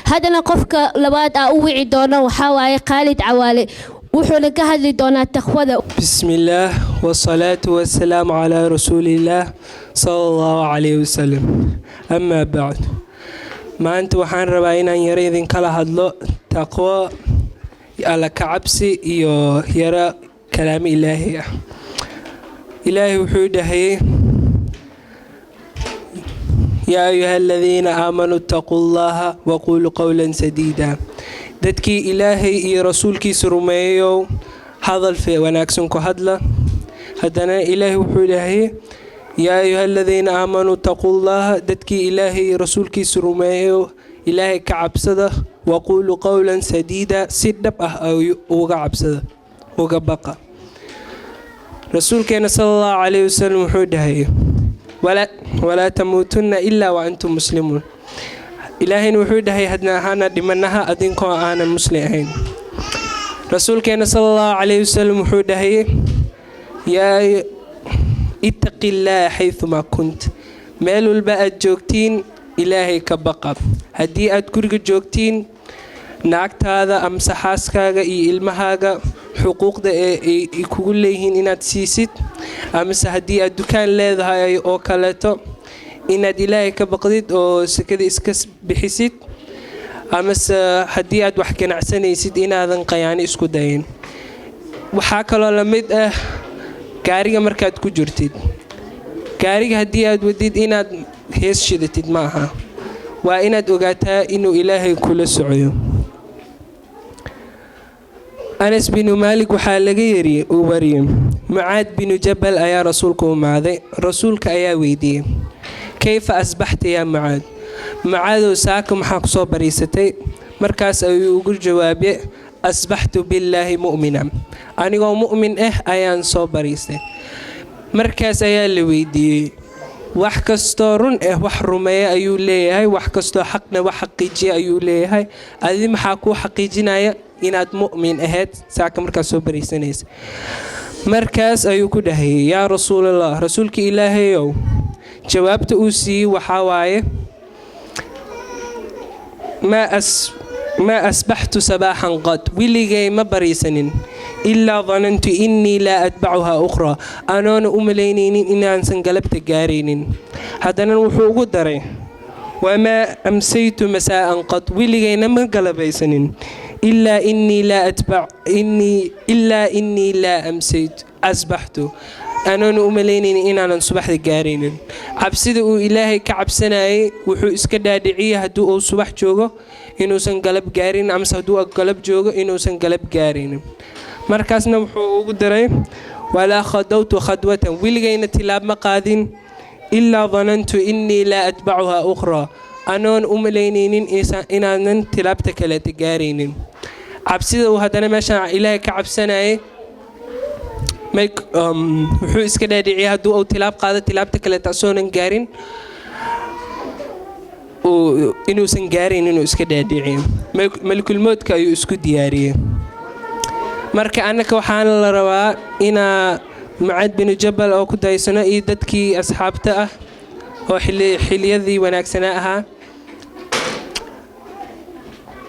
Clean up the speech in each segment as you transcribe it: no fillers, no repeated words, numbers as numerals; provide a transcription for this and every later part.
Haddana qofka labaad aa u wici doono waxaa waaye Khaalid Cawaale, wuxuuna ka hadli doonaa taqwada. بسم الله والصلاة والسلام على رسول الله صلى الله عليه وسلم، أما بعد، maanta waxaan rabaa inaan yaro idinkala hadlo taqwo, Alla ka cabsi iyo yaro kalaamo Ilaahay ah. Ilaahay wuxuu dhahayay: "يا أيها الذين آمنوا اتقوا الله وقولوا قولا سديدا." Dadkii Ilaahay iyo rasuulkiisa rumeeyayow, hadal wanaagsan ku hadla. Haddana Ilaahay wuxuu dhahayay: "يا أيها الذين آمنوا اتقوا الله." Dadkii Ilaahay iyo rasuulkiisa rumeeyayow, Ilaahay ka cabsada. وقولوا قولا سديدا, si dhab ah uga cabsada, uga baqa. Rasuulkeena sala Allahu calayhi wasalam wuxuu dhahayay: "ولا تموتن إلا وأنتم مسلمون." Ilaahayna wuxuu dhahay: "Hadna hana dhimanaha adinkoo aanan muslim ahayn." Rasuulkeena sala Allahu calayhi wasalam wuxuu dhahayay: "Yaa اتق الله حيثما كنت." Meel walba aad joogtiin, Ilaahay ka baqa. Haddii aad guriga joogtiin, naagtaada amase xaaskaaga iyo ilmahaaga xuquuqda ee ay kugu leeyihiin inaad siisid, amase haddii aad dukaan leedahay oo kaleeto, inaad Ilaahay ka baqdid oo sekada iska bixisid, amase haddii aad wax ganacsanaysid, inaadan qayaano isku dayin. Waxaa kaloo la mid ah gaariga markaad ku jirtid, gaariga haddii aad wadid, inaad hees shidatid ma aha. Waa inaad ogaataa inuu Ilaahay kula socoyo. Anas binu Maalik waxaa laga yeri uu wariyey, Mucaad binu Jabal ayaa rasuulka u imaaday. Rasuulka ayaa weydiiyey: "كيف أصبحت يا معاذ?" Mucaadow, saaka maxaa kusoo bariisatay? Markaas ayuu ugu jawaabay: "أصبحت بالله مؤمنا." Anigoo mu'min ah ayaan soo bariistay. Markaas ayaa la weydiiyey: wax kastoo run ah wax rumeeya ayuu leeyahay, wax kastoo xaqna wax xaqiijiya ayuu leeyahay. Adi maxaa kuu xaqiijinaya inaad mu'min ahayd saaka markaas soo bariisanaysa? Markaas ayuu ku dhahayay: "Yaa Rasuulallah," Rasuulka Ilaahayow. Jawaabta uu siiyey waxaa waaye: "ما أصبحت صباحا قط," weligay ma bariisanin, "إلا ظننت أني لا أتبعها أخرى," anoona u malaynaynin inaansan galabta gaaraynin. Haddana wuxuu ugu daray: "وما أمسيت مساء قط," weligayna ma galabaysanin, "إلا أني لا أتبع إني إلا أني لا أمسيت أصبحت," anoona u malaynaynin inaanan subaxda gaaraynin. Cabsida uu Ilaahay ka cabsanayay, wuxuu iska dhaadhiciyay haddii uu subax joogo inuusan galab gaarin, amase hadduu galab joogo inuusan galab gaaraynin. Markaasna wuxuu ugu daray: "ولا خطوت خطوة," weligayna tilaab ma qaadin, "إلا ظننت أني لا أتبعها أخرى," anoon u malaynaynin inaanan tilaabta kaleeta gaaraynin. Cabsida uu haddana meeshaan Ilaahay ka cabsanayay, wuxuu iska dhaadhiciyay hadduu uu tilaab qaado, tilaabta kaleeta asoonan gaarin inuusan gaarayn, inuu iska dhaadhiciyo. Malakulmoodka ayuu isku diyaariyey. Marka annaka waxaana la rabaa inaa Mucaad binu Jabal oo ku daysano iyo dadkii asxaabta ah oo xiliyadii wanaagsanaa ahaa.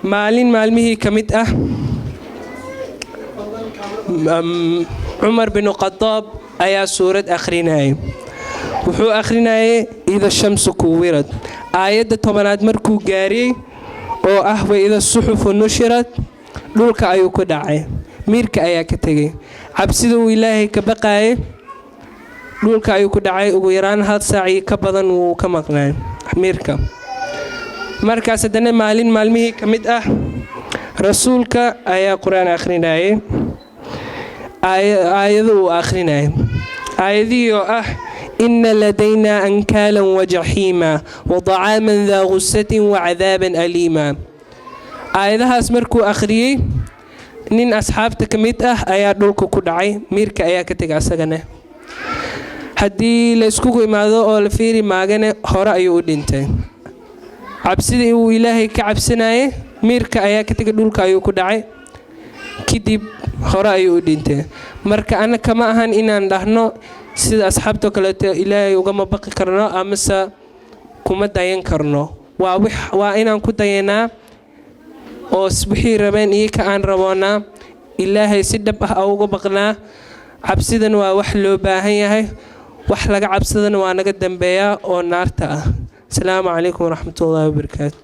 Maalin maalmihii ka mid ah, Cumar binu Khadaab ayaa suurad akhrinayay. Wuxuu akhrinayay "إذا الشمس كورت." Aayadda 10aad markuu gaariyey oo ah "وإذا الصحف نشرت," dhulka ayuu ku dhacay, miirka ayaa ka tegey. Cabsida uu Ilaahay ka baqaayay, dhulka ayuu ku dhacay. Ugu yaraan hal saac iyo ka badan wuu ka maqnaay miirka. Markaas haddana maalin maalmihii ka mid ah, rasuulka ayaa Qur-aan akhrinayay. Aayado uu akhrinayay, aayadihii oo ah "إن لدينا أنكالا وجحيما وطعاما ذا غصة وعذابا أليما." Aayadahaas markuu akhriyey, nin asxaabta ka mid ah ayaa dhulka ku dhacay, miirka ayaa ka tegay asagana. Haddii la iskugu imaado oo la fiiri maagane, hore ayuu u dhintay. Cabsidii uu Ilaahay ka cabsanayay, miirka ayaa ka tegay, dhulka ayuu ku dhacay, kadib hore ayuu u dhintay. Marka annaka ma ahan inaan dhahno sida asxaabtoo kaleeto Ilaahay ugama baqi karno amase kuma dayan karno. Waa inaan ku dayanaa. Oo wixii rabeen iyaka aan raboonaa. Ilaahay si dhab ah uga baqnaa. Cabsidan waa wax loo baahan yahay, wax laga cabsadana waa naga dambeeyaa oo naarta ah. Asalaamu calaykum waraxmatullaahi wabarakaatu.